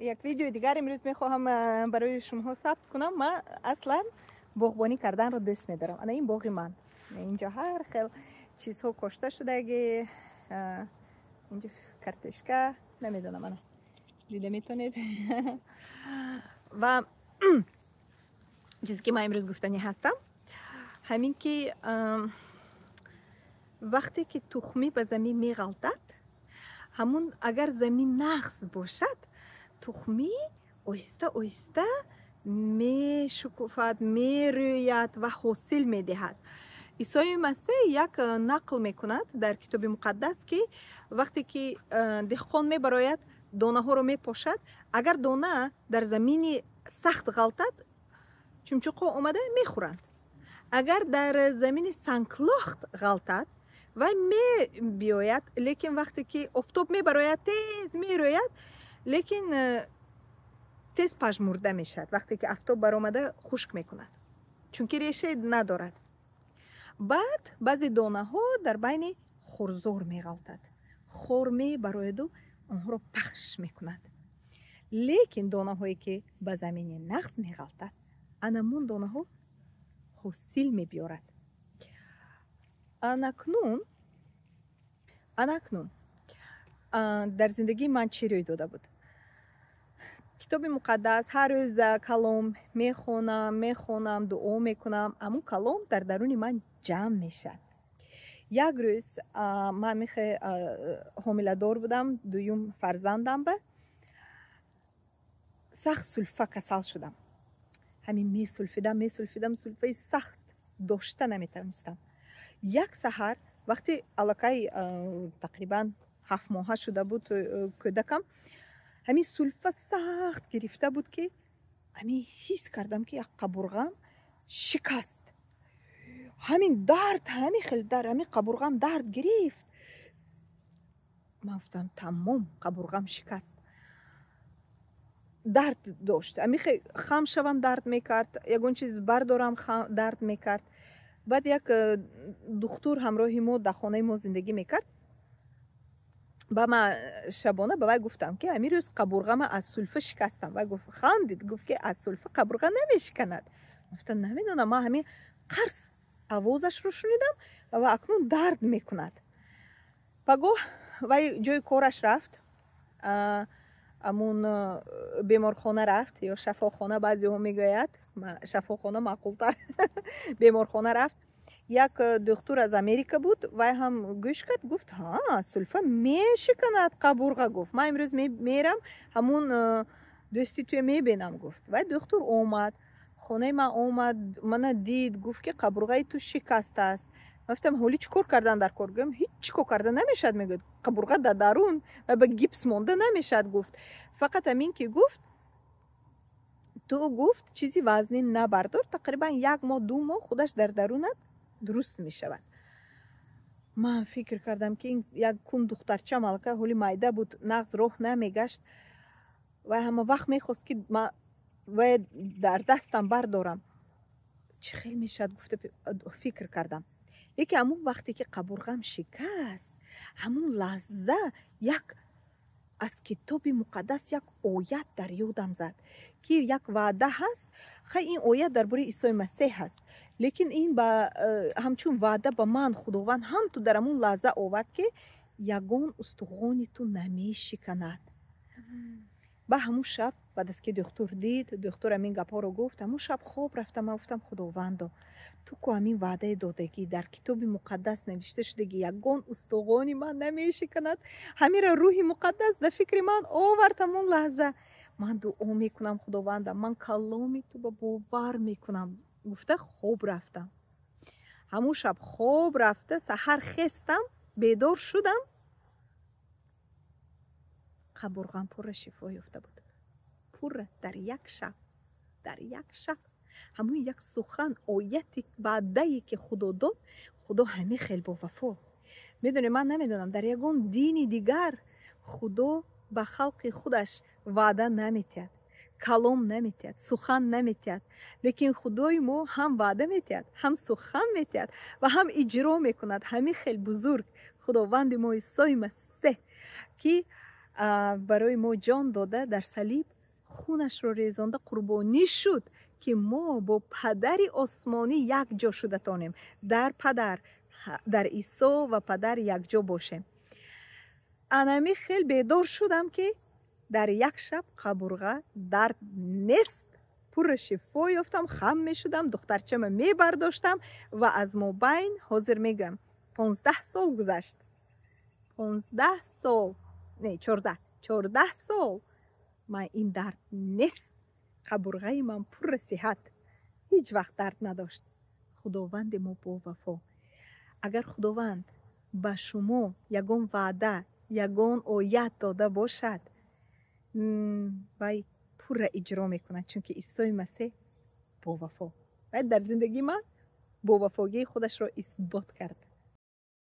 Як видеои дигар имрӯз мехоҳам барои шумоҳо сабт кунам. Ман аслан боғбонӣ карданро дӯст медорам. Ана ин боғи ман, инҷо ҳар хел чизҳо кошта шудаги. Инҷо картошка, намедонам, ана дида метавонед. Ва чизе ки ман имрӯз гуфтанӣ ҳастам, ҳамин ки вақте ки тухмӣ ба замин меғалтад, ҳамун агар замин нағз бошад, тухмӣ оҳиста оҳиста мешукуфад, мерӯяд ва ҳосил медиҳад. Исои Масеҳ як нақл мекунад дар Китоби Муқаддас, ки вақте ки деҳқон мебарояд, донаҳоро мепошад, агар дона дар замини сахт ғалтад, чумчуқҳо омада мехӯранд. Агар дар замини сангЛохт ғалтад, вай мебиёяд, лекин вақте ки офтоб мебарояд, тез мерӯяд, лекин тез пажмурда мешавад. Вақте ки офтоб баромада, хушк мекунад, чунки реша надорад. Баъд баъзе донаҳо дар байни хорзор меғалтад, хор мебарояду онҳоро пахш мекунад. Лекин донаҳое ки ба замини нағз меғалтад, анамун донаҳо ҳосил мебиёрад. Анакнун дар зиндагии ман чӣ рӯй дода буд? Китоби Муқаддас ҳар рӯз калом мехонам, мехонам, дуо мекунам, ҳамун калом дар даруни ман ҷамъ мешавад. Як рӯз ман мехе ҳомиладор будам, дуюм фарзандам, ба сахт сулфа касал шудам. Ҳамин месулфидам, месулфидам, сулфаи сахт дошта наметавонистам. Як саҳар вақти аллакай тақрибан 7 моҳа шуда буд кӯдакам, ҳамин сулфа сахт гирифта буд, ки ҳамин ҳис кардам, ки як қабурғам шикаст. Ҳамин дард, ҳамин хел дард, ҳамин қабурғам дард гирифт. Ман гуфтам: «Тамом, қабурғам шикаст». Дард дошт, ҳамин хам шавам, дард мекард, ягон чиз бардорам, дард мекард. Баъд як духтур ҳамроҳи мо дар хонаи мо зиндагӣ мекард. Ба ман шабона ба вай гуфтам, ки ҳамин рӯз қабурғама аз сулфа шикастам. Вай гуфт, хандид, гуфт, ки аз сулфа қабурға намешиканад. Гуфтам: «Намедонам, ман ҳамин қарс овозашро шунидам ва акнун дард мекунад». Пагоҳ вай ҷои кораш рафт, ҳамун беморхона рафт ё шафохона, баъзеҳо мегӯяд шафохона маъқултар, беморхона рафт. Як духтур аз Америка буд, вай ҳам гӯш кард, гуфт: «Ҳа, сулфа мешиканад қабурға», гуфт. «Ман имрӯз мерам, ҳамун дӯсти туя мебинам», гуфт. Вай духтур омад хонаи ман, омад, мана дид, гуфт, ки қабурғаи ту шикастааст. Ман гуфтам: «Ҳоли чӣ кор кардан дар кор?» Гӯям: «Ҳеҷ чӣ кор карда намешавад», мегӯяд, «қабурға дар дарун ва ба гипс монда намешавад», гуфт. «Фақат ҳамин ки», гуфт, «ту», гуфт, «чизи вазнин набардор, тақрибан як моҳ, 2 моҳ худаш дар дарунат дуруст мешавад». Ман фикр кардам, ки як кун духтарчам аллакай ҳоли майда буд, нағз роҳ намегашт ва ҳама вақт мехост, ки вай дар дастам бардорам. Чӣ хел мешавад, гуфта фикр кардам. Лекин ҳамун вақте ки қабурғам шикаст, ҳамун лаҳза як аз Китоби Муқаддас як оят дар ёдам зад, ки як ваъда ҳаст. Хай, ин оят дар бораи Исои Масеҳ ҳаст, лекин ин ба ҳамчун ваъда ба ман Худованд ҳам ту дар ҳамун лаҳза овард, ки ягон устухони ту намешиканад. Ба ҳамун шаб, баъд аз ки духтур дид, духтур ҳамин гапҳоро гуфт, ҳамун шаб хоб рафтам. Ман гуфтам: «Худовандо, ту ку ҳамин ваъдае додагӣ, дар Китоби Муқаддас навишта шудаги, ягон устухони ман намешиканад. Ҳамира Рӯҳи Муқаддас дар фикри ман овард. Ҳамун лаҳза ман дуо мекунам: Худованда, ман каломи ту ба бовар мекунам», гуфта хоб рафтам. Ҳамун шаб хоб рафта, саҳар хестам, бедор шудам, қабурғам пурра шифо ёфта буд, пурра, дар як шаб. Дар як шаб ҳамун як сухан, ояти ваъдае, ки Худо дод. Худо ҳамин хел бовафо. Медонем, ман намедонам, дар ягон дини дигар Худо ба халқи худаш ваъда наметиҳад, калом наметиҳад, сухан наметиҳад. Лекин Худои мо ҳам ваъда метиҳад, ҳам сухан метиҳад ва ҳам иҷро мекунад. Ҳамин хел бузург Худованди мо Исои Масеҳ, ки Барои мо ҷон дода, дар салиб хунашро резонда қурбонӣ шуд, ки мо бо Падари осмонӣ якҷо шуда тонем, дар Падар, дар Исо ва Падар якҷо бошем. Анами хел бедор шудам, ки дар як шаб қабурға дард нест, пурра шифо ёфтам. Хам мешудам, духтарчама мебардоштам. Ва аз мобайн, ҳозир мегӯям, 15 сол гузашт, 15 сол не, 14, 14 сол ман ин дард нест, қабурғаи ман пурра сиҳат, ҳеҷ вақт дард надошт. Худованди мо бовафо. Агар Худованд ба шумо ягон ваъда, ягон оят дода бошад, вай пурра иҷро мекунад, чунки Исои Масеҳ бовафо. Вай дар зиндагии ман бовафогии худашро исбот кард.